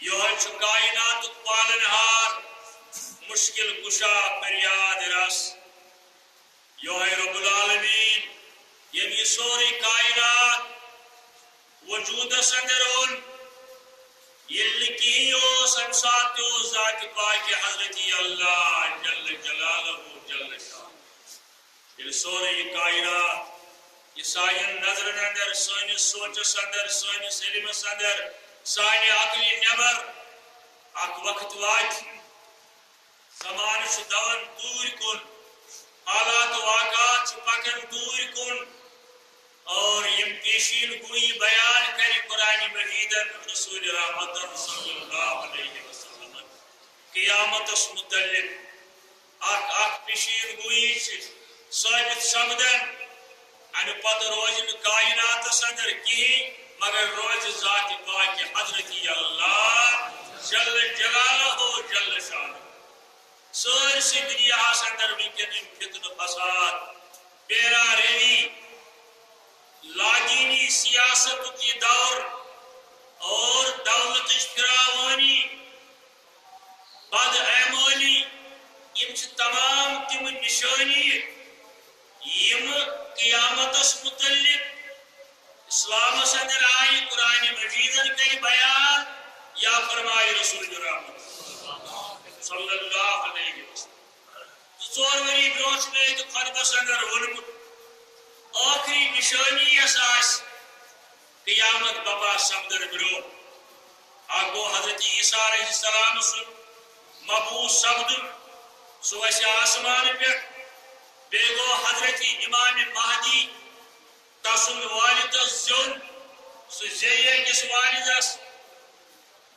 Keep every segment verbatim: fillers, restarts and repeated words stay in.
یہوے چھُ کائناتُک پالن ہار، مشکل کشا، فریاد رس۔ یہوے رب العالمین، ییٚمۍ یہِ سورُے کائنات وجوٗدس اندر اوٚن۔ ییٚلہِ نہٕ کِہیٖنۍ اوس، اَمہِ ساتہٕ تہِ اوس ذاتِ پاکِ حضرت اللہ جل جلالہ جل شانہ۔ ییٚلہِ سورُے یہِ کائنات، یہِ سانٮ۪ن نظرن اندر، سٲنِس سونچس اندر، سٲنِس علمس اندر، سانہِ عقلہِ نٮ۪بر اکھ وقت واتہِ، زمانہٕ چھُ دوان دوٗرِ کُن، حالات واقعات چھِ پکان دوٗرِ کُن، اور یِم پیشین گویی بیان کرِ قرآن مجیدن رسول رحمتن صلی اللہ علیہ وسلمن قیامتس متعلق۔ اکھ اکھ پیشین گویی چھِ ثٲبت سپدان۔ امہِ پتہٕ روزِ نہٕ کائناتس اندر کِہیٖنۍ مگر روزِ ذاتِ پاکِ حضرت اللہ جل جلالہ جل شانہ۔ سٲرسٕے دُنیاہس اندر وٕنکیٚن یِم فتنہٕ فساد، پیرا ریوی، لادینی سیاستُک یہِ دور اور دولتٕچ فراوٲنی، بد اعمٲلی، یِم چھِ تمام تِم نشٲنی یِم قیامتس متعلق اسلامس اندر آیہِ، قرآن مجیدن کٔرۍ بیان یا فرمایہِ رسول رحمت صلی اللہ علیہ وسلم۔ زٕ ژور ؤری برونٛہہ چھُ مےٚ ییٚتہِ خطبس اندر ووٚنمُت، ٲخری نشٲنی یۄس آسہِ قیامت بپا سپدن برونٛہہ، اکھ گوٚو حضرت عیسیٰ علیہ السلام سُنٛد مبعوث سپدُن، سُہ وسہِ آسمان پٮ۪ٹھ، بیٚیہِ گوٚو حضرت امام مہدی، تسُنٛد والدس زیوٚن، سُہ زیٚیہِ أکِس والدس۔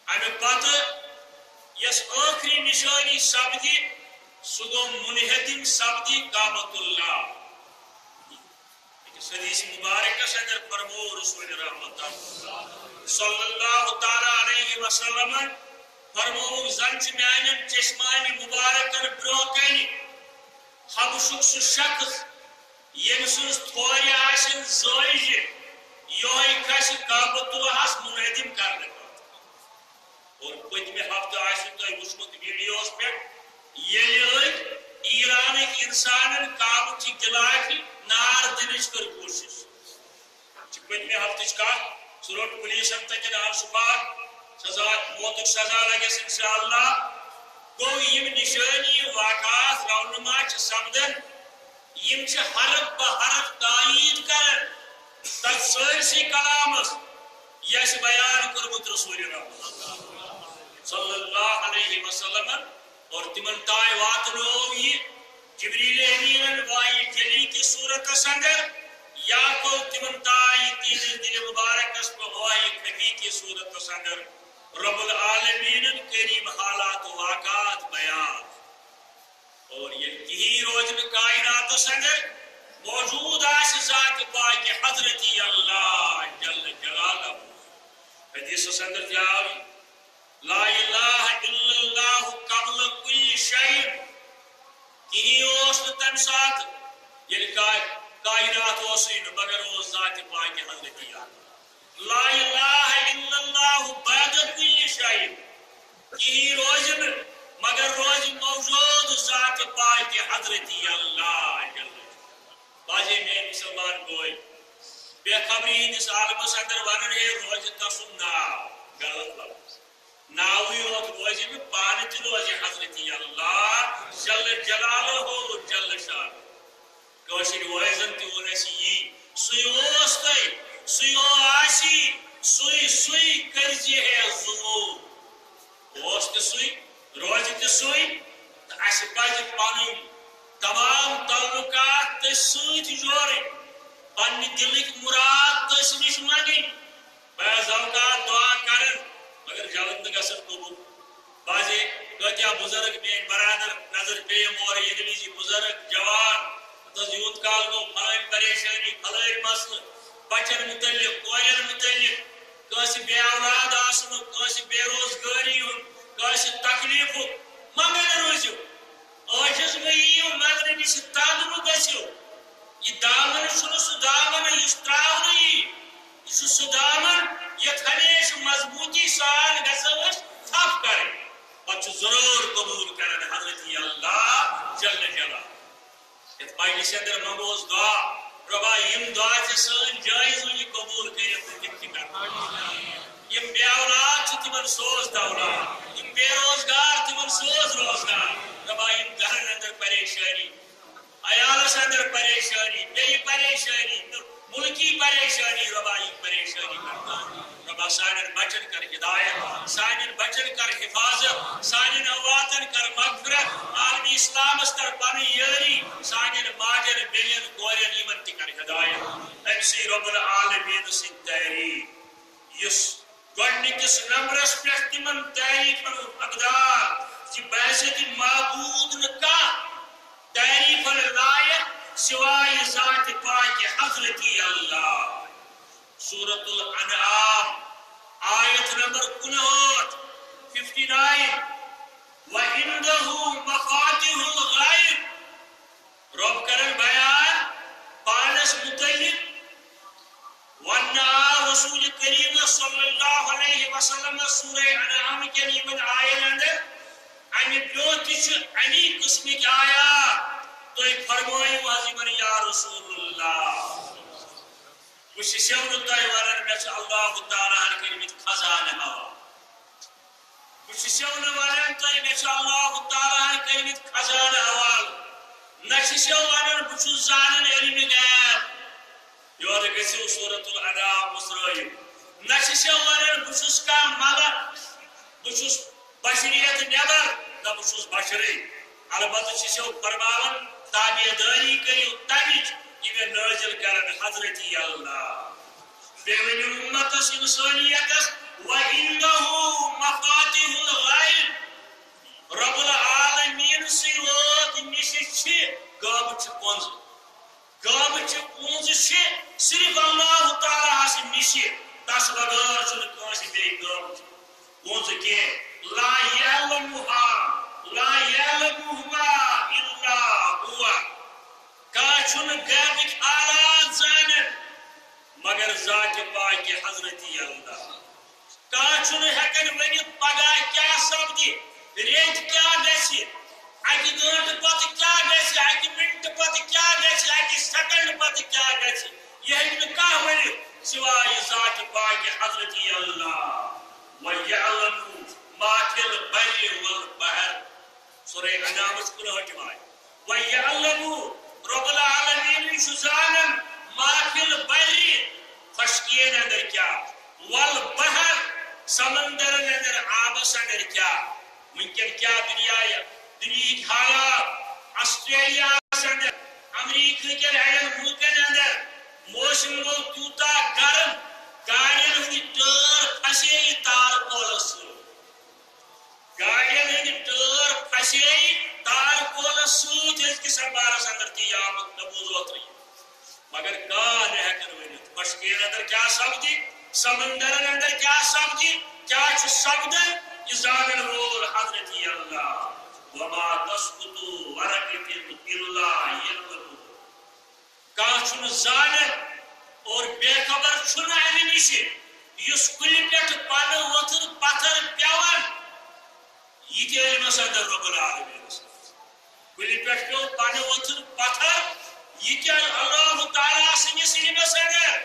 امہِ پتہٕ یۄس ٲخری نشٲنی سپدِ، سُہ گوٚو منہدم سپدِ کعبۃ اللہ۔ أکِس حدیث مبارکس اندر فرموو رسول رحمت صلی اللہ تعالیٰ علیہ وسلمن، فرمووُکھ، زن چھُ میانٮ۪ن چشمانِ مبارکن برونٛہہ کنہِ حبشُک سُہ شخص، ییٚمہِ سٕنٛز تھورِ آسن زٲوجہِ، یِہوٚے کھسہِ کعبۃ اللہس منہدم کرنہٕ خٲطرٕ۔ اور پٔتمہِ ہفتہٕ آسِوٕ تۄہہِ وٕچھمُت ویڈیوس پٮ۪ٹھ، ییٚلہِ أکۍ ایرانٕکۍ انسانن کعبہٕ چہِ غلافہِ نار دِنٕچ کٔر کوٗشش۔ چھِ پٔتمہِ ہفتٕچ کتھ، سُہ روٚٹ پُلیٖسن تتٮ۪ن آن سُپاٹ سزا، موتُک سزا لگٮ۪س انشاءاللہ۔ گوٚو، یِم نشٲنی، واقعات، رونما چھِ سپدان، یِم چھِ حرف بہ حرف تایید کران تتھ سٲرسٕے کلامس، یہِ اَسہِ بیان کوٚرمُت رسول رحمت صلی اللہ علیہ وسلمن۔ اور تِمن تام واتنوو یہِ جبریل امینن وحی جلی کِس صورتس اندر، یا گوٚو تِمن تام یہِ تِہنٛدِس دِلہِ مبارکس پٮ۪ٹھ وحی خفی کِس صورتس اندر۔ رب العالمینن کریم حالات و واقعات بیان۔ اور ییٚلہِ کِہیٖنۍ روزِ نہٕ کائناتس اندر، موجود آسہِ ذاتِ پاکِ حضرت اللہ جل جلالہ۔ حدیثس اندر تہِ آو یہِ، لا الہ الا اللہ قبل کل شیء۔ کِہیٖنۍ اوس نہٕ تَمہِ ساتہٕ، ییٚلہِ کا-، کائنات اوسُے نہٕ، مگر اوس ذاتِ پاکِ حضرت اللہ۔ لا الہ الا اللہ بعد کل شیء۔ کِہیٖنۍ روزِ نہٕ، مگر روزِ موجود ذاتِ پاکِ حضرت اللہ جل۔ بازے میٲنۍ مسلمان بوے، بے خبری ہٕنٛدِس عالمس اندر ونان ہے روزِ تسُنٛد ناو، غلط لفظ۔ ناوٕے یوت روزِ نہٕ، پانہٕ تہِ روزِ حضرت اللہ جل جلالہ جل شانہ۔ کٲشِرۍ وٲعظن تہِ ووٚن اَسہِ یی، سُے اوس تہٕ سُے آسی، سُے، سُے کٔرزِ ہے ظہوٗر۔ اوس تہِ سُے، روزِ تہِ سُے، تہٕ اَسہِ پَزِ پَنٕنۍ تمام تعلقات تٔسۍ سۭتۍ جوڑٕنۍ، پننہِ دِلٕکۍ مُراد تٔسۍ نِش منٛگٕنۍ۔ بعض اوقات دعا کرن، مگر جلد نہٕ گژھن قبول۔ بعضے کٲتیٛاہ بُزرگ میٲنۍ برادر نظر پیٚیِم اورٕ، ییٚلہِ وِزِ بُزرگ جوان، دَپس یوٗت کال گوٚو فلٲنۍ پریشٲنی، فلٲنۍ مسلہٕ، بچن مُتعلق، کورٮ۪ن مُتعلق، کٲنٛسہِ بے اولاد آسنُک، کٲنٛسہِ بے روزگٲری ہُنٛد، کٲنٛسہِ تکلیفُک، مگر روٗزِو۔ عٲجِز مہٕ یِیِو، مگر أمِس سۭتۍ تنگ مہٕ گٔژھِو۔ یہِ دامن چھُنہٕ سُہ دامن یُس ترٛاونہٕ یی۔ یہِ چھُ سُہ دامن یَتھ ہمیشہٕ مضبوٗطی سان گژھو أسۍ ضرور قبول کرن حضرت اللہ جل جلالہ۔ یتھ مجلس اندر منگوس دعا، رۄبا، یِم دعا ژےٚ سٲنۍ جٲیز وٕنہِ قبول کٔرِتھ تہٕ تِم تہِ کر۔ یِم بے اولاد چھِ، تِمن سوز اولاد۔ یِم بے روزگار، تِمن سوز روزگار۔ رۄبا، یِم گرن اندر پریشٲنی، عیالس اندر پریشٲنی، بیٚیہِ پریشٲنی تہٕ ملکی پریشٲنی، رۄبا، یِم پریشٲنی کر۔ رۄبا، سانٮ۪ن بچن کر ہدایت، سانٮ۪ن بچن کر حفاظت، سانٮ۪ن امواتن کر مغفرت، عالم اسلامس کر پنٕنۍ یٲری، سانٮ۪ن ماجن، بیٚنٮ۪ن، کورٮ۪ن، یِمن تہِ کر ہدایت۔ أمۍ سٕے رب العالمین سٕنٛدۍ تعریف، یُس گۄڈٕنِکِس نمبرس پٮ۪ٹھ تِمن تعریفن ہُنٛد حقدار زِ بحیثیت معبود نہٕ کانٛہہ تعریفن لایق سوائے ذات پاک حضرت اللہ۔ سورۃ الانعام، آیت نمبر کُنہٲٹھ، ففٹی نائن، وَعِنْدَهُ مَفَاتِحُ الْغَيْبِ۔ رب کرن بیان پانس متعلق، وننہٕ آو رسول کریم صلی اللہ علیہ وسلم سورہ انعام کٮ۪ن یِمن آیَن اندر، امہِ برونٛہہ تہِ چھِ امی قٕسمٕکۍ آیات، تُہۍ فرمٲیِو حظ یِمن، یا رسول اللہ۔ بہٕ چھُسو نہٕ تۄہہِ ونان مےٚ چھِ اللہ تعالیٰ ہن کٔرمٕتۍ خزانہٕ حوالہٕ۔ بہٕ چھُسو نہٕ ونان تۄہہِ مےٚ چھِ اللہ تعالیٰ ہن کٔرمٕتۍ خزانہٕ حوالہٕ۔ نہ چھُسو ونان بہٕ چھُس زانان علمِ غیب۔ یورٕ گٔژھِو سورۃ الانعام مُژرٲیِو۔ نہ چھُسو ونان بہٕ چھُس کانٛہہ ملک، بہٕ چھُس بشریت نٮ۪بر، نہ بہٕ چھُس بشرٕے۔ البتہ چھُسو فرماوان، تابع دٲری کٔرِو تمِچ، یہِ مےٚ نٲزِل کرن حضرت اللہ۔ بیٚیہِ ؤنِو اُمتس، انسٲنیتس، وَعِنْدَهُ مَفَاتِحُ الْغَيْبِ۔ رب العالمین سٕے یوت نِش چھِ غٲبٕچہِ کُنٛز۔ غٲبٕچہِ کُنٛز چھِ صرف اللہ تعالیٰ ہس نِش۔ تس بغٲر چھُنہٕ کٲنٛسہِ بیٚیہِ غٲبٕچ کُنٛز کینٛہہ۔ لا یعلمها، لا یعلمهما الا هو۔ کانٛہہ چھُنہٕ غیبٕکۍ حالات زانان مگر ذاتِ پاکِ حضرت اللہ۔ کانٛہہ چھُنہٕ ہٮ۪کان ؤنِتھ پگاہ کیٛاہ سپدِ، ریٚتۍ کیٛاہ گژھِ، اَکہِ گٲنٛٹہٕ پتہٕ کیٛاہ گژھِ، اَکہِ مِنٹہٕ پتہٕ کیٛاہ گژھِ، اَکہِ سیکنڈ پتہٕ کیٛاہ گژھِ۔ یہِ ہیٚکہِ نہٕ کانٛہہ ؤنِتھ سوائے ذاتِ پاکِ حضرت اللہ۔ وَيَعْلَمُ مَا فِي الْبَرِّ وَالْبَحْرِ۔ سورہ انعامٕچ کُنہٲٹھِم آیت۔ وَيَعْلَمُ، رب العالمین چھُ زانان، ما فی البر، خۄشکِین اندر کیٛاہ، والبحر، سمندرن اندر، آبس اندر کیٛاہ۔ وٕنکٮ۪ن کیٛاہ دُنیا، دُنیہٕکۍ حالات، آسٹریلیاہس اندر، امریکہ کٮ۪ن اڑٮ۪ن مُلکن اندر موسم گوٚو تیوٗتاہ گرم، گاڑٮ۪ن ہٕنٛدۍ ٹٲر پھسے تارکولس سۭتۍ۔ گاڑٮ۪ن ہٕنٛدۍ ٹٲر پھسے تارکولس سۭتۍ أزکِس اخبارس اندر تہِ آمُت، مےٚ بوٗز اوترٕ یہِ۔ مگر کانٛہہ نہٕ ہٮ۪کان ؤنِتھ، خۄشکِین اندر کیٛاہ سپدِ، سمندرن اندر کیٛاہ سپدِ، کیٛاہ چھُ سپدان، یہِ زانن وول حضرت اللہ۔ وما تسقط ورقة إلا يعلمها۔ کانٛہہ چھُنہٕ زانان اور بے خبر چھُنہٕ اَمہِ نِشہِ، یُس کُلہِ پٮ۪ٹھ پنہٕ ؤتھٕر پتھر پٮ۪وان، یہِ تہِ علمس اندر رب العالمینس۔ کُلہِ پٮ۪ٹھ پیوٚو پنہٕ ؤتھٕر پتھر، یہِ تہِ اللہ تعالیٰ سٕنٛدِس علمس اندر۔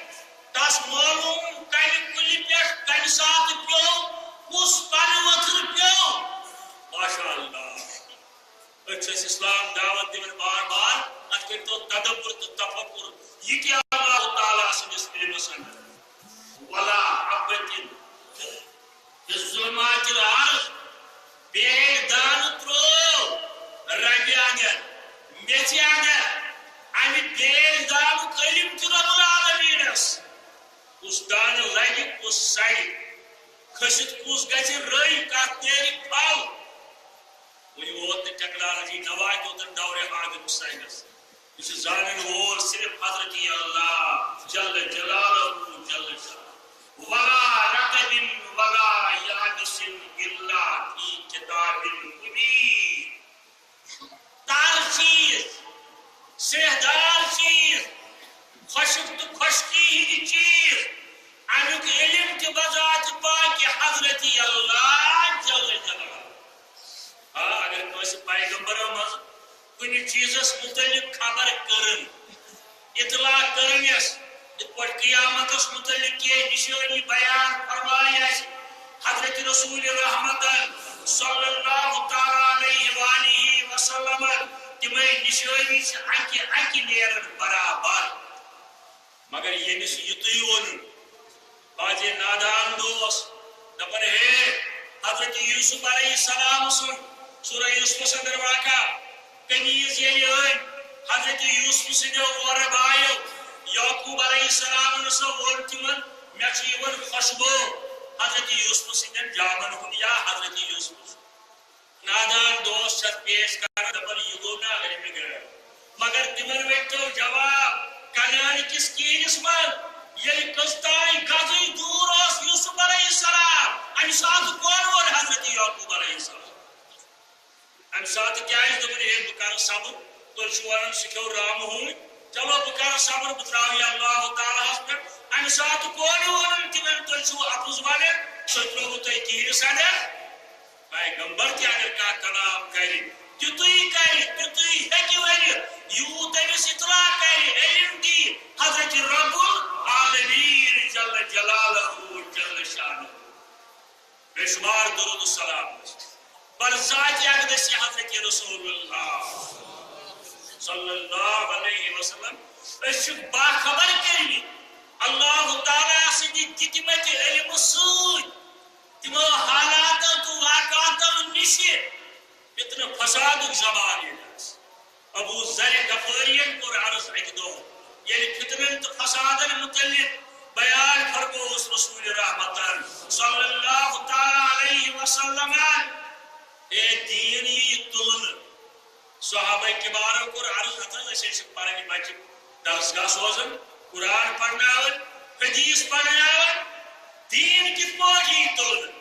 تس معلوم کمہِ کُلہِ پٮ۪ٹھ کمہِ ساتہٕ پیوٚو، کُس پنہٕ ؤتھٕر پیوٚو۔ ماشاء اللہ۔ أسۍ چھِ اَسہِ اسلام دعوت دِوان بار بار، اَتھ کٔرۍتو تدبر تہٕ تفکر، یہِ کیٛاہ اللہ تعالیٰ سٕنٛدِس علمس اندر۔ ولا حبة في ظلمات الأرض، بیٚیہِ دانہٕ ترٛوو رَبہِ اندر، میٚژِ اندر، اَمہِ بیٚیہِ دانُک علم تہِ رب العالمینس۔ کُس دانہٕ لگہِ، کُس سڑِ، کھٔسِتھ کُس گژھِ رٔنۍ، کتھ نیرِ پھل۔ وۄنۍ ووت نہٕ ٹیکنالوجی، نہ واتہِ اوتن دورِ حاضرُک ساینس۔ یہِ چھُ زانن وول صرف حضرت اللہ جل جلالہ، جل جلالہ۔ ولا رطب ولا يابس إلا في كتاب مبين۔ تر چیز، سرٛیٚہدار چیز، خۄشک تہٕ خۄشکی ہٕنٛدۍ چیز، اَمیُک علم تہِ بذات پاک حضرت اللہ جل جلالہ۔ کُنہِ چیٖزس مُتعلِق خبر کٔرٕن، اطلاع کٔرٕنس، یِتھ پٲٹھۍ قیامتس مُتعلِق کینٛہہ نِشٲنی بیان فرمایہِ اَسہِ حضرت رسول رحمتن صلی اللہ تعالیٰ علیہ وآلہ وسلمن۔ تِمے نِشٲنی چھِ اَکہِ اَکہِ نیران برابر۔ مگر ییٚمِس یِتُے ووٚنُن، بعضے نادان دوس دَپان، ہے، حضرت یوسف علیہ السلام سُنٛد سورہ یوسفس اندر واقعہ، کنیز ییٚلہِ أنۍ حضرت یوسف سٕنٛدیو اورٕ بایو، یعقوب علیہ السلامن سا ووٚن تِمن، مےٚ چھُ یِوان خوشبو حضرت یوسف سٕنٛدٮ۪ن جامن ہُنٛد یا حضرت یوسف سُنٛد۔ نادان دوس چھس پیش کران، دپان، یہِ گوٚو نا علمِ غیب۔ مگر تِمن ؤنۍتو جواب، کنعان کِس کیٖرِس منٛز ییٚلہِ کٔژتام گزٕے دوٗر اوس یوسف علیہ السلام، امہِ ساتہٕ کون ووٚن حضرت یعقوب علیہ السلام؟ امہِ ساتہٕ کیازِ دوٚپُن، ہے، بہٕ کرٕ صبر، تُہۍ چھِو ونان سُہ کھیوٚو رامہٕ ہوٗنۍ، چلو بہٕ کرٕ صبر، بہٕ تراوٕ یہِ اللہ تعالیٰ ہس پٮ۪ٹھ۔ امہِ ساتہٕ کون ووٚنُن تِمن، تُہۍ چھِو اپُز ونان، سُہ ترٛووُ تۄہہِ کِہرِس اندر؟ پیغمبر تہِ اگر کانٛہہ کلام کرِ، تیُتُے کرِ، تیُتُے ہیٚکہِ ؤنِتھ، یوٗت أمِس اطلاع کرِ، علم دی حضرت رب العالمین جل جلالہ جل شانہ۔ بے شمار درود و سلام۔ بر ذات اقدس حضرت رسول اللہ صلی اللہ علیہ وسلم۔ أسۍ چھِ باخبر کٔرمٕتۍ اللہ تعالیٰ سٕنٛدِ دِتمٕتہِ علمہٕ سۭتۍ تِمو حالاتو تہٕ واقعاتو نِشہِ، فتنہٕ فسادُک زمانہٕ ییٚلہِ آسہِ۔ ابو ذر غفٲرین کوٚر عرض اکہِ دۄہ، ییٚلہِ فتنن تہٕ فسادن متعلق بیان فرمووُس رسول رحمتن صلی اللہ تعالیٰ علیہ وسلمن، ہے، دین یی تُلنہٕ۔ صحابہ کبارو کوٚر عرض، ہتہٕ حظ، أسۍ حظ چھِ پنٕنۍ بچہِ درسگاہ سوزان، قرآن پرناوان، حدیث پرناوان، دین کِتھ پٲٹھۍ یی تُلنہٕ؟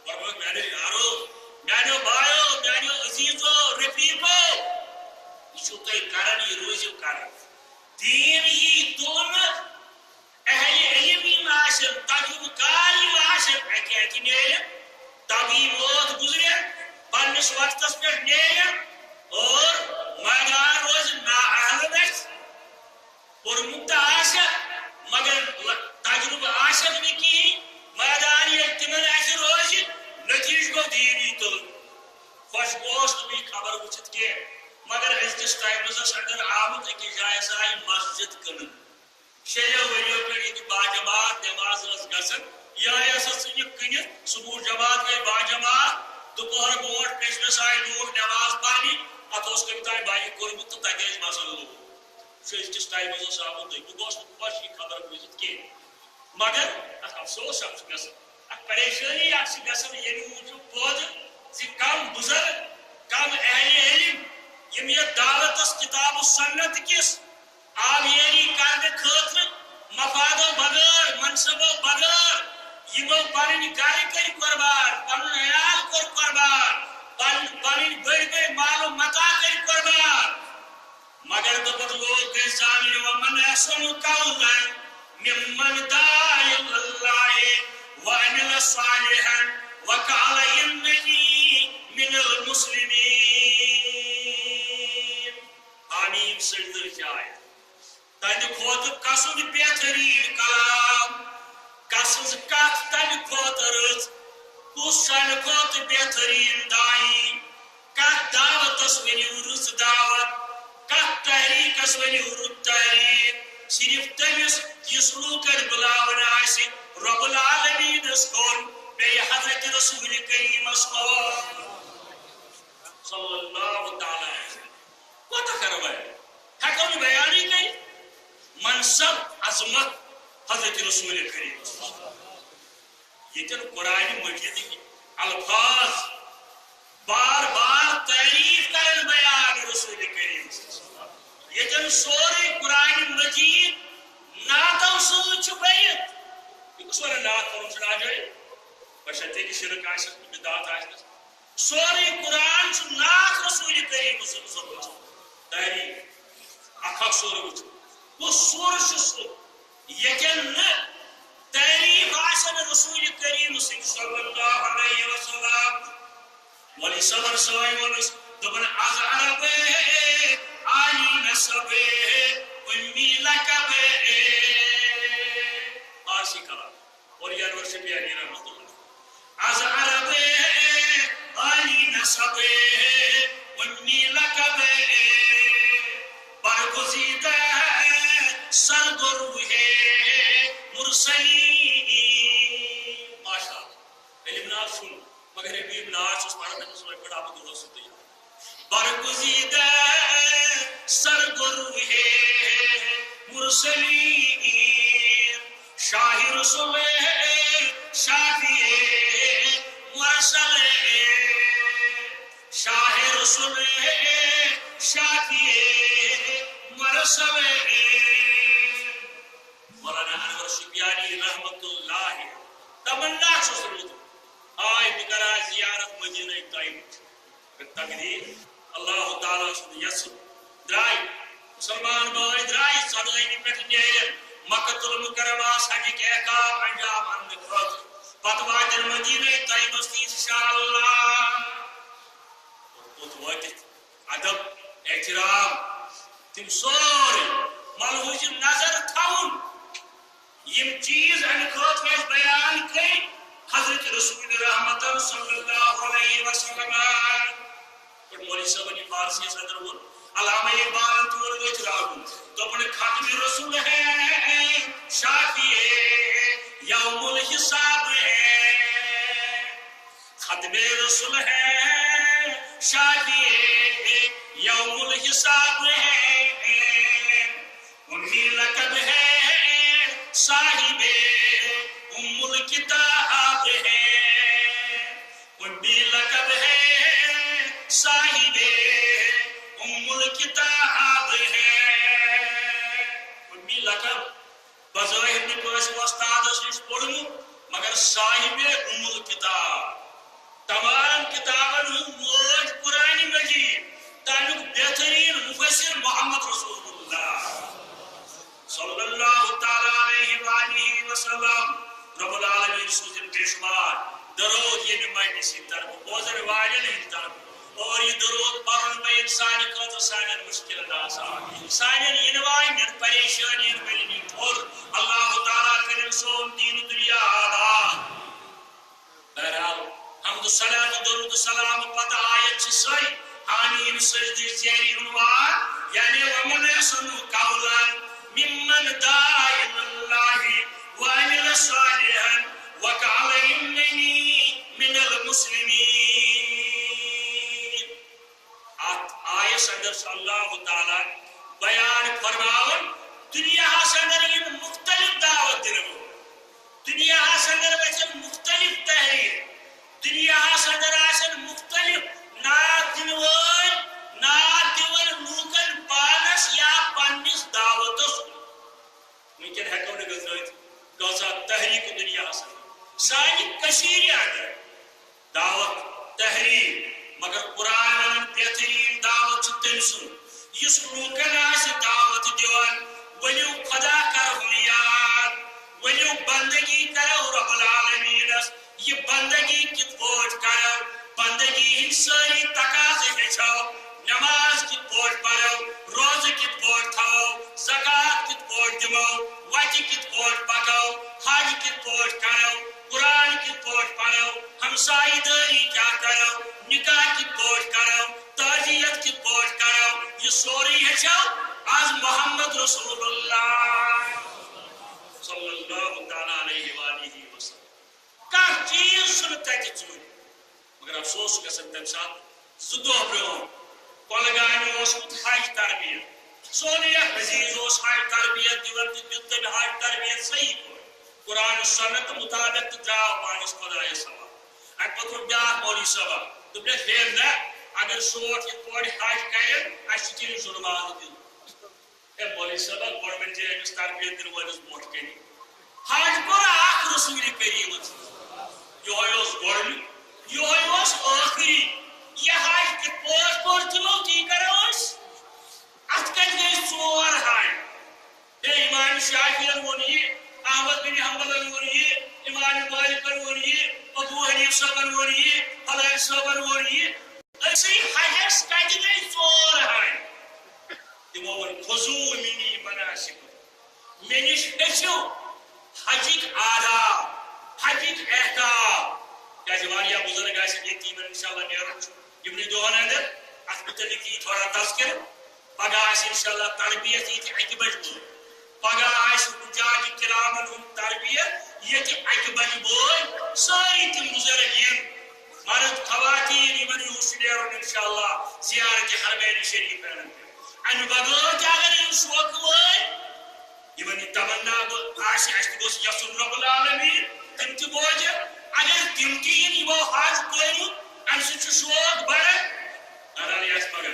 فرمووُکھ، میانیو یارو، میانیو بایو، میانیو عزیزو، رفیقو، یہِ چھُو تُہۍ کران، یہِ روٗزِو کران۔ دین یی تُلنہٕ، اہل علم یِم آسن، تجربہٕ کار یِم آسن، اکہِ اکہِ نیرن، طبی موت گُزرن، پننِس وقتس پٮ۪ٹھ نیرن، اور میدان روزِ نااہلن اَسہِ۔ پوٚرمُت تہٕ آسٮ۪کھ، مگر ل-، تجربہٕ آسٮ۪کھ نہٕ کِہیٖنۍ۔ میدان ییٚلہِ تِمن اَتھِ روزِ، نتیٖجہٕ گوٚو دیٖنی تُلُن۔ خۄش گوس نہٕ بہٕ یہِ خبر وٕچھِتھ کینٛہہ، مگر أزکِس ٹایمَس اندر آمُت أکِس جایہِ ہسا آیہِ مسجد کٕنٕنۍ۔ شیٚیو ؤرِیو پٮ۪ٹھ ییٚتہِ باجماعت نٮ۪ماز ٲس گژھان، یہِ آیہِ ہسا ژھٕنِتھ کٕنِتھ۔ صبحُک جماعت گٔے باجماعت، دُپہر برونٛٹھ پیٚژھمِس آیہِ لوٗکھ نٮ۪ماز پرنہِ، اَتھ اوس کٔمۍ تام بَنہِ کوٚرمُت تہٕ تَتہِ ٲسۍ بسان لوٗکھ۔ چھُ أزکِس ٹایمَس اوس آمُت تُہۍ۔ بہٕ گوس نہٕ خۄش یہِ خبر بوٗزِتھ کینٛہہ۔ مگر اَکھ افسوس اَکھ چھُ گژھان، اَکھ پریشٲنی اَکھ چھِ گژھان ییٚمہِ موٗجوٗب پٲدٕ زِ کم بُزرگ، کم اہلِ علم، یِم یَتھ دعوتَس کتاب و سنت کِس آبیٲری کرنہٕ خٲطرٕ مفادو بغٲر، منصبو بغٲر، یِمو پنٕنۍ گرٕ کٔرۍ قربان، پنُن عیال کوٚر قربان، پن-، پنٕنۍ بٔڑۍ بٔڑۍ مال و متاع کٔرۍ قربان۔ مگر دوٚپُکھ لوٗکھ گٔے زانٕنۍ، وَمَنْ أَحْسَنُ قَوْلًا مِمَّنْ دَعَا إِلَى اللَّهِ وَعَمِلَ صَالِحًا وَقَالَ إِنَّنِي مِنَ الْمُسْلِمِينَ۔ آمین سجدٕ جایہِ۔ تَمہِ کھۄتہٕ کَسُن بہتریٖن کلام، کَسٕنٛز کَتھ تَمہِ کھۄتہٕ رٕژ، کُس چھُ اَمہِ کھۄتہٕ بہتریٖن داعی؟ کَتھ دعوتَس ؤنِو رٕژ دعوت، کَتھ تحریٖکَس ؤنِو رُت تحریٖک؟ صرف تٔمِس یُس لوٗکَن بُلاوان آسہِ رب العالمیٖنَس کُن، بیٚیہِ حضرت رسول کریٖمَس کُن۔ صلی اللہ تعالیٰ علیہ وسلم۔ کوتاہ کرو وۄنۍ؟ ہٮ۪کو نہٕ بیانٕے کٔرِتھ۔ منصب، عظمت حضرت رسول کریم۔ ییٚتٮ۪ن قرآن مجیدٕکۍ الفاظ بار بار تعریف کرن بیان رسول کریم۔ ییٚتٮ۪ن سورُے قرآن مجید نعتو سۭتۍ چھُ بٔرِتھ۔ یہِ کُس وَنان نعت پَرُن چھُ ناجٲیِز؟ بشرطیکہِ شرک آسٮ۪س نہٕ، بدعت آسٮ۪س۔ سورُے قرآن چھُ نعت رسول کریم صلی اللہ علیہ وسلم۔ تعریف۔ اکھ اکھ سورہ وٕچھو۔ کُس سورہ چھُ سُہ ییٚتٮ۪ن نہٕ تعریف آسن رسول کریم سٕنٛدِ صلی اللہ علیہ وسلم؟ ولی صبر سٲنۍ ووٚنُس، دوٚپُن، از عرب عالی نسب، امی لقب۔ فارسی کلام، اور یانور شپیانی رحمت اللہ۔ از عرب عالی نسب، امی لقب، برگزیدہ سرگروہ مرسلین۔ ماشاءاللہ۔ علم ناز چھُنہٕ، مگر حبیب ناز چھُس پران، تٔمِس لگہِ گۄڈٕ ابو دۄہس سۭتۍ۔ برگزیدہ سرگروہ مرسلین، شاہ رسول شافی مرسل، شاہ رسول شافی مرسل۔ مولانا انور شپیانی رحمت اللہ تمنا چھُس روٗدمُت، آے بہٕ کرٕ آز زیارت مدینہ طیبہ۔ تقدیر، اللہ تعالیٰ سُنٛد یژھُن۔ درٛاے مسلمان بٲے، درٛاے ژۄدٲہمہِ پٮ۪ٹھ نیرن مکہ المکرمہ حجٕکۍ احکام انجام اننہٕ خٲطرٕ۔ پتہٕ واتن مدینہ طیبس تہِ انشاءاللہ۔ اور پوٚت وٲتِتھ ادب، احترام، تِم سورُے ملحوظ نظر تھاوُن۔ یِم چیٖز اَمہِ خٲطرٕ اَسہِ بیان کٔرۍ حضرت رسول رحمتن صلی اللہ علیہ وسلم۔ پٲٹھۍ مولوی صٲبن یہِ فارسیَس اندر ووٚن، علامہ اقبالن تہِ ووٚن أتھۍ راگُن، دوٚپُن، ختم رسول ہے، شافی یوم الحساب ہے۔ ختم رسول ہے، شافی یوم الحساب ہے، امی لقب ہے، صاحب ام الکتاب ہے، امی لقب ہے، صاحب ام الکتاب ہے۔ امی لقب بظاہر نہٕ کٲنٛسہِ وۄستادس نِش پوٚرمُت، مگر صاحب ام الکتاب، تمام کتابن ہُنٛد مٲج قرآن مجید، تمیُک بہتریٖن مفسر محمد رسول اللہ صلی اللہ تعالیٰ علیہ وآلہ وسلم۔ رب العالمین سوٗزِن بے شمار درود ییٚمہِ مجلسہِ ہٕنٛدِ طرفہٕ، بوزن والٮ۪ن ہٕنٛدِ طرفہٕ۔ اور یہِ درود پرُن پیٚیہِ سانہِ خٲطرٕ سانٮ۪ن مُشکِلن آسان، سانٮ۪ن یِنہٕ واجنٮ۪ن پریشٲنین کٔرِن یہِ ٹھوٚر۔ اللہ تعالیٰ کٔرِن سون دیٖن دُنیا آباد۔ بہرحال، حمد و صلاة و درود و سلام پتہٕ آیت چھِ سۄے، حامیٖم سجدٕ زیرِ عنوان، یعنی ومن احسن قولا ممن دعا الی اللہ وعمل صالحا وقال اننی من المسلمین۔ اتھ آیس اندر چھُ اللہ تعالیٰ بیان فرماوان، دنیاہس اندر یِم مختلف دعوت دِنہٕ وٲلۍ، دنیاہس اندر گژھن مختلف تحریک، دنیاہس اندر آسن مختلف نعت دِنہٕ وٲلۍ، نعت دِوان لوٗکن پانس یا پننِس دعوتس کُن۔ وٕنکٮ۪ن ہٮ۪کو نہٕ گٔژھرٲوِتھ کۭژاہ تحریک دُنیاہس اندر۔ سانہِ کٔشیٖرِ اندر دعوت، تحریک، مگر قرآن ونان بہتریٖن دعوت چھُ تٔمۍ سُنٛد، یُس لوٗکن آسہِ دعوت دِوان، ؤلِو خدا کرہون یاد، ؤلِو بندگی کرو رب العالمینس۔ یہِ بندگی کِتھ پٲٹھۍ کرو؟ بندگی ہٕنٛدۍ سٲری تقاضہٕ ہیٚچھو۔ نماز کِتھ پٲٹھۍ پرو؟ روزٕ کِتھ پٲٹھۍ تھاوو؟ زکوٰۃ کِتھ پٲٹھۍ دِمو؟ وتہِ کِتھ پٲٹھۍ پکو؟ حج کِتھ پٲٹھۍ کرو؟ قرآن کِتھ پٲٹھۍ پرو؟ ہمسایہِ دٲری کیٛاہ کرو؟ نکاح کِتھ پٲٹھۍ کرو؟ تعزیت کِتھ پٲٹھۍ کرو؟ یہِ سورُے ہیٚچھو از محمد رسول اللہ صلی اللہ تعالیٰ علیہ وآلہ وسلم۔ کانٛہہ چیٖز چھُنہٕ تَتہِ ژوٗرِ۔ مگر افسوس چھُ گژھان تَمہِ ساتہٕ زٕ دۄہ برٛونٛہہ کۄلگامہِ اوسمُت حج تربیت۔ سورُے اکھ عزیٖز اوس حج تربیت دِوان تہٕ دیُت تٔمۍ حج تربیت صحیح پٲٹھۍ۔ قرآن و سنت مطابق تہٕ درٛاو پانَس خۄدایَس حوالہٕ۔ اَمہِ پَتہٕ ووٚن بیٛاکھ مولوی صٲبَن، دوٚپنَس، ہے نہ، اگر شوٹھ یِتھ پٲٹھۍ حج کَرن، اَسہِ چھُ تیٚلہِ جُرمانہٕ دیُن۔ ہے مولوی صٲبہ، گۄڈٕ ؤنۍ زِ أمِس تربیت دِنہٕ وٲلِس برونٛٹھ کَنہِ۔ حج کوٚر اکھ رسول کریٖمَس، یِہوٚے اوس گۄڈٕنیُک، یِہوٚے اوس ٲخری۔ یہِ حج کِتھ پٲٹھۍ کوٚر تِمو، تی کرو أسۍ۔ اَتھ کَتہِ گٔے ژور حج؟ ہے امام شافعین ووٚن یہِ، احمد بن حنبلن ووٚن یہِ، امام مالکن ووٚن یہِ، ابو حنیف صٲبن ووٚن یہِ، فلٲنۍ صٲبن ووٚن یہِ۔ أسۍ حجس کتہِ گٔے ژور ہن؟ تِمو ووٚن، "خذوا منی مناسککم"، مےٚ نِش ہیٚچھِو حجٕکۍ آداب، حجٕکۍ احکام۔ کیازِ واریاہ بُزرگ آسن ییٚتہِ، یِمن انشاءاللہ نیرُن چھُ یِمنٕے دۄہن اندر۔ اتھ مُتعلق یی تھوڑا تذکرٕ۔ پگاہ آسہِ انشاءاللہ تربیت ییٚتہِ اَکہِ بجہِ برونٛہہ۔ پگاہ آسہِ حجاج کرامن ہُنٛد تربیت ییٚتہِ اَکہِ بجہِ برونٛہہ۔ سٲری تِم بُزرگ یِن، مرد، خواتین، یِمن یوٗر چھُ نیرُن انشاءاللہ زیارت حرمین شریفین پٮ۪ٹھ۔ امہِ بغٲر تہِ اگر یِم شوقہٕ وٲلۍ، یِمن یہِ تمنا گو-، آسہِ، اسہِ تہِ گوٚژھ یژھُن رب العالمین تِم تہِ بوزن۔ اگر تِم تہِ یِن، یِمو حج کوٚرمُت، امہِ سۭتۍ چھُ شوق بڑان۔ بہرحال، یہِ آسہِ پگاہ۔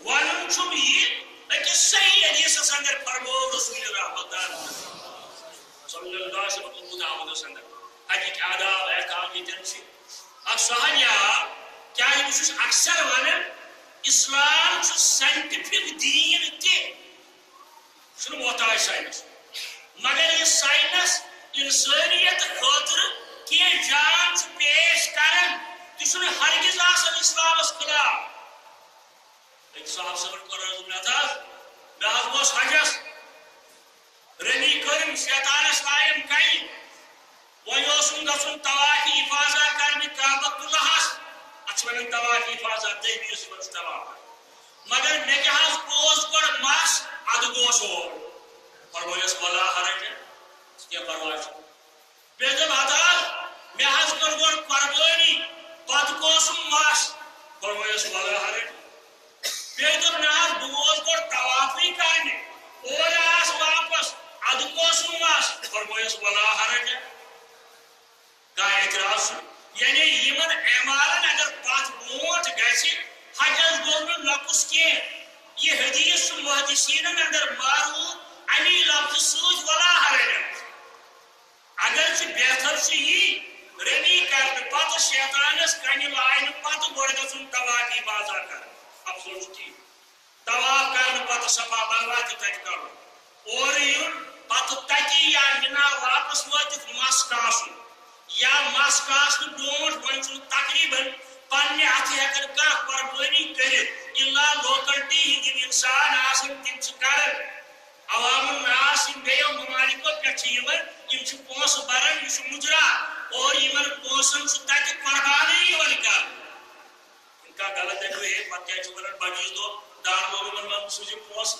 ونُن چھُم یہِ، أکِس صحیح حدیثس اندر فرموو رسول رحمت صلی اللہ علیہ وسلم، ابو داؤدس اندر، حجٕکۍ آداب احکام ییٚتٮ۪ن چھِ۔ اکھ سہل یا، کیازِ بہٕ چھُس اکثر ونان، اسلام چھُ scientific دیٖن تہِ، یہِ چھُنہٕ محتاج ساینس۔ مگر یہِ ساینس انسٲنیت خٲطرٕ کینٛہہ جان چھُ پیش کران، تہِ چھُنہٕ ہرگز آسان اسلامس خلاف۔ أکۍ صاحب صٲبن کوٚر عرض، مےٚ حظ، مےٚ حظ گوٚژھ حجس، رمی کٔرٕم، شیطانس لایَم کنہِ۔ وۄنۍ اوسُم گژھُن طواف افاضہ کرنہِ کعبۃ اللہس، اتھ چھِ ونان طواف افاضہ، دوٚیمِس چھِ ونان طواف۔ مگر مےٚ کیٛاہ حظ اوس گۄڈٕ مس، ادٕ گوس اور۔ فرمٲیس، ولا حرج، ژٕ کیٛاہ پرواے چھُ؟ بیٚیہِ دوٚپ، ہتہٕ حظ، مےٚ حظ کٔر گۄڈٕ قۄربٲنی، پتہٕ گوسُم مس۔ فرمٲیس، ولا حرج۔ بیٚیہِ دوٚپ، نہ حظ، بہٕ گوس گۄڈٕ طوافٕے کرنہِ، اورٕ آس واپس، ادٕ گوسُم مس۔ فرمٲیس، ولا حرج۔ کانٛہہ اعتراض چھُ؟ یعنی یِمن اعمالن اگر پتھ برونٛٹھ گژھِ، حجس گوٚو نہٕ نقص کینٛہہ۔ یہِ حدیث چھُ محدثینن اندر معروف امی لفظ سۭتۍ ولا حرج۔ اگرچہِ بہتر چھُ یی، رمی کرنہٕ پتہٕ شیطانس کنہِ لاینہٕ پتہٕ گۄڈٕ گژھُن طواف افاضہ کرُن۔ افضل چھُ تی۔ طواف کرنہٕ پتہٕ صفا مروہ تہِ تتہِ کرُن۔ اورٕ یُن، پتہٕ تتی یا مِنا واپس وٲتِتھ مس کاسُن۔ یا مس کاسنہٕ برونٛٹھ وۄنۍ چھُنہٕ تقریباً پننہِ اتھٕ ہٮ۪کان کانٛہہ قۄربٲنی کٔرِتھ، الا لوکلٹی ہٕنٛدۍ یِم انسان آسن، تِم چھِ کران۔ عوام الناس یِم بیٚیو ممالکو پٮ۪ٹھ چھِ یِوان، یِم چھِ پونٛسہٕ بران، یہِ چھُ مُجرا، اور یِمن پونٛسن چھُ تتہِ قۄربانٕے یِوان کرنہٕ۔ یِم کانٛہہ غلط دٔلیٖل ہے، پتہٕ کیٛازِ چھُ ونان بجہِ عیٖذ دۄہ دان لوگن منٛز سوٗزِو پونٛسہٕ؟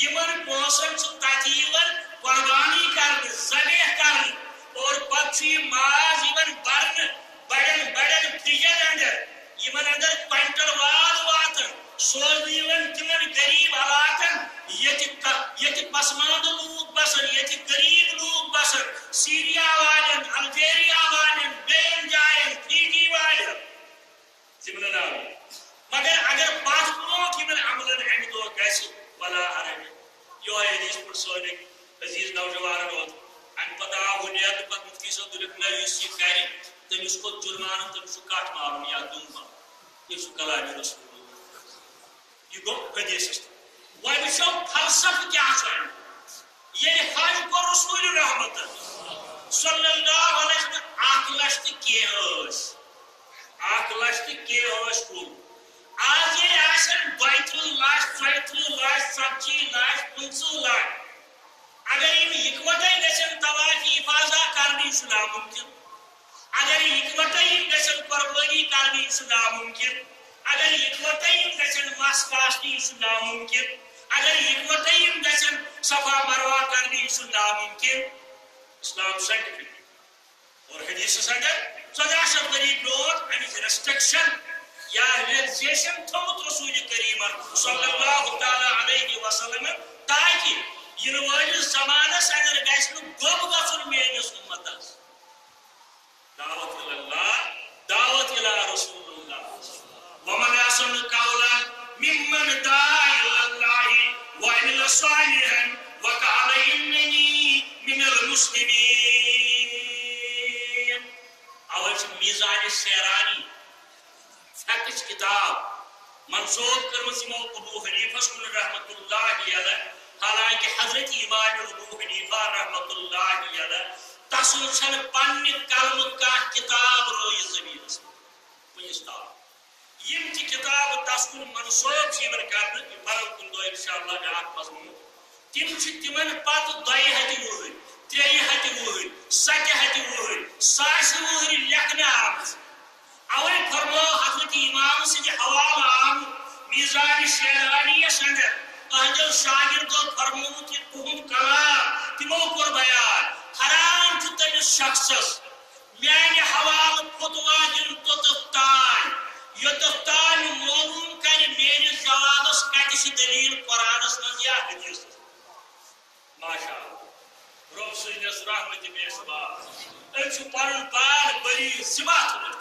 یِمن پونٛسن چھُ تتہِ یِوان قۄربانی کرنہٕ، ذبح کرنہٕ، اور پتہٕ چھُ یہِ ماز یِوان برنہٕ بڑٮ۪ن بڑٮ۪ن فرجن اندر، یِمن اندر کوینٹل واد واتان، سوزنہٕ یِوان تِمن غریب علاقن، ییٚتہِ ک-، ییٚتہِ پسماندٕ لوٗکھ بسان، ییٚتہِ غریب لوٗکھ بسان، سیریا والٮ۪ن، الجیریا والٮ۪ن، بیٚین جاین، فیجی والٮ۪ن۔ ضمن ناوی۔ مگر اگر پتھ برونٛٹھ یِمن عملن امہِ دۄہ گژھِ، ولا حرج۔ یۄہے حدیث پوٚر سٲنۍ عزیز نوجوانن اوت۔ امہِ پتہٕ آو ہُہ نیرنہٕ پتہٕ مفتی صٲب دوٚپُکھ، نہ، یُس یہِ کرِ، تٔمِس کھوٚت جُرمانہٕ، تٔمِس چھُ کٹھ مارُن یا دُم مارُن۔ یہِ چھُ کلامِ رسول۔ یہِ گوٚو حدیثس تل۔ وۄنۍ وٕچھو فلسفہٕ کیٛاہ چھُ امیُک۔ ییٚلہِ حج کوٚر رسول رحمتن صلی اللہ علیہ وسلم، اکھ لچھ تہٕ کینٛہہ ٲسۍ، اکھ لچھ تہٕ کینٛہہ ٲسۍ کُل۔ آز ییٚلہِ آسن دۄیہِ ترٕٛہ لچھ، ژۄیہِ ترٕٛہ لچھ، ژتجی لچھ، پٕنٛژٕہ لچھ، اگر یِم یکوٹے گژھن طواف افاضہ کرنہِ، یہِ چھُ ناممکن۔ اگر یکوٹے یِم گژھن قۄربٲنی کرنہِ، یہِ چھُ ناممکن۔ اگر یکوٹے یِم گژھن مس کاسنہِ، یہِ چھُ ناممکن۔ اگر یکوٹے یِم گژھن صفا مروہ کرنہِ، یہِ چھُ ناممکن۔ اسلام scientific۔ اور حدیثس اندر ژۄداہ شیٚتھ ؤری برونٛٹھ امِچ ریسٹرکشن یا ریلیکسیشن تھوٚومُت رسول کریمن صلی اللہ تعالیٰ علیہ وسلمن، تاکہ یِنہٕ وٲلِس زمانس اندر گژھِ نہٕ گوٚب گژھُن میٲنِس اُمتس۔ دعوت الی اللہ، دعوت الی رسول اللہ۔ ومن احسن قولا ممن دعا الی اللہ وعمل صالحا وقال اننی من المسلمین۔ اوے چھُ میزان سیرانی فقہٕچ کتاب منسوب کٔرمٕژ یِمو ابو حنیفس کُن رحمت اللہ علیہ، حالانکہ حضرت امام ابو حنیفہ رحمت اللہ علیہ تسُنٛد چھنہٕ پننہِ قلمہٕ کانٛہہ کتاب رٲیِتھ زمینس منٛز کُنہِ تام۔ یِم تہِ کِتابہٕ تَس کُن منسوب چھِ یِوان کرنہٕ، یہِ پَرو کُنہِ دۄہ اِنشاءاللہ بیٛاکھ مضموٗن، تِم چھِ تِمن پتہٕ دۄیہِ ہَتہِ وُہٕرۍ، ترٛیٚیہِ ہَتہِ وُہٕرۍ، سَتہِ ہَتہِ وُہٕرۍ، ساسہِ وُہٕرۍ لیکھنہٕ آمٕژ۔ اوے فرموو حضرت امام سٕنٛدِ حوالہٕ آمُت میزان شیرانیَس اندر، أہنٛدیو شاگردو فرمووُکھ یہِ تُہُنٛد کلام، تِمو کوٚر بیان، حرام چھُ تٔمِس شخصس میانہِ حوالہٕ فتوا دیُن توٚتتھ تام، یوٚتتھ تام معلوم کرِ میٲنِس جوابس کتہِ چھِ دلیل قرآنس منٛز یا حدیثس۔ ماشاء اللہ۔ رۄب سٕنٛدِس رحمتِ بے شمار۔ أمۍ چھُ پنُن پان بری ذمہ تھوٚمُت۔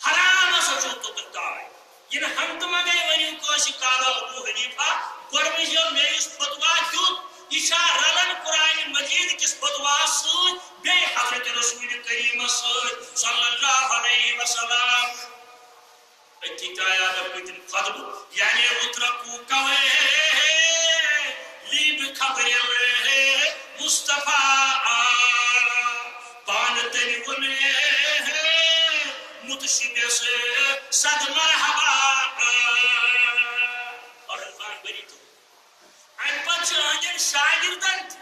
حرام ہسا چھُ توٚتتھ تام۔ ییٚلہِ ہنٛگتہٕ منٛگَے ؤنِو کٲنٛسہِ قال ابو حنیفہ، گۄڈٕ ؤنۍزیو مےٚ یُس فتوا دیُت، یہِ چھا رلان قرآن مجید کِس فتواہس سۭتۍ، بیٚیہِ حضرت رسول کریمس سۭتۍ صلی اللہ علیہ وسلم؟ أتھی تہِ آیہِ اَتھ پٔتِم خطبہٕ، یعنی اترکوا قولی بخبر المصطفیٰ، پانہٕ تٔمۍ ووٚن مُتشبِس صد مرحبا۔ پَرُن پَرُن بٔرِتھ۔ اَمہِ پَتہٕ چھِ أہٕنٛدٮ۪ن شاگِردَن تہِ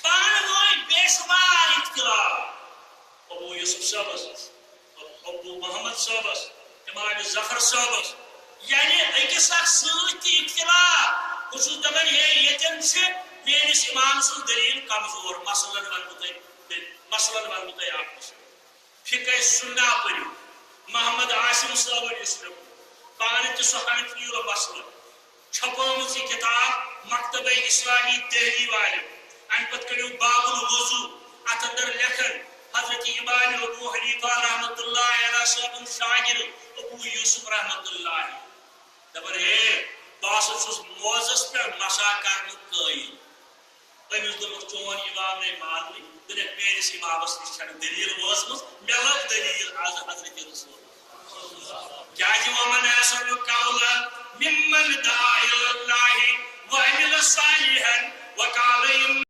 پانہٕ ؤنۍ بے شُمار اختلاف۔ ابو یوسف صٲبَس، ابو محمد صٲبَس، امام ظفر صٲبَس، یعنی أکِس اکھ سۭتۍ تہِ اختلاف۔ بہٕ چھُس دَپان، ہے، ییٚتٮ۪ن چھِ میٲنِس امام سٕنٛز دٔلیٖل کمزور، مثلاً وَنہٕ بہٕ تۄہہِ، مثلاً وَنہٕ بہٕ تۄہہِ اکھ مثال۔ فقہ سنہ پٔرِو، محمد عاصم صٲبَن یُس لیوٚکھمُت، پانہٕ تہِ سُہ حنفی مسلک، چھپٲومٕژ یہِ کِتاب مکتبہ اسلامی دہلی والٮ۪ن۔ اَمہِ پتہٕ کٔڑِو باب الوضو، اَتھ اندر لیکھن حضرت امام ابو حنیفہ رحمۃ اللہ علیہ صٲبُن شاگرد ابو یوسف رحمۃ اللہ۔ دَپان، ہے، بہٕ ہسا چھُس موزس پٮ۪ٹھ مسح کرنُک قٲیِل۔ أمِس دوٚپُکھ، چون امام نے ماننٕے، دوٚپُکھ، میٲنِس امامس نِش چھنہٕ دٔلیٖل وٲژمٕژ، مےٚ لٔب دٔلیٖل از حضرت رسول۔ کیازِ ومن احسن قولا ممن دعا الی اللہ وعمل صالحا وقال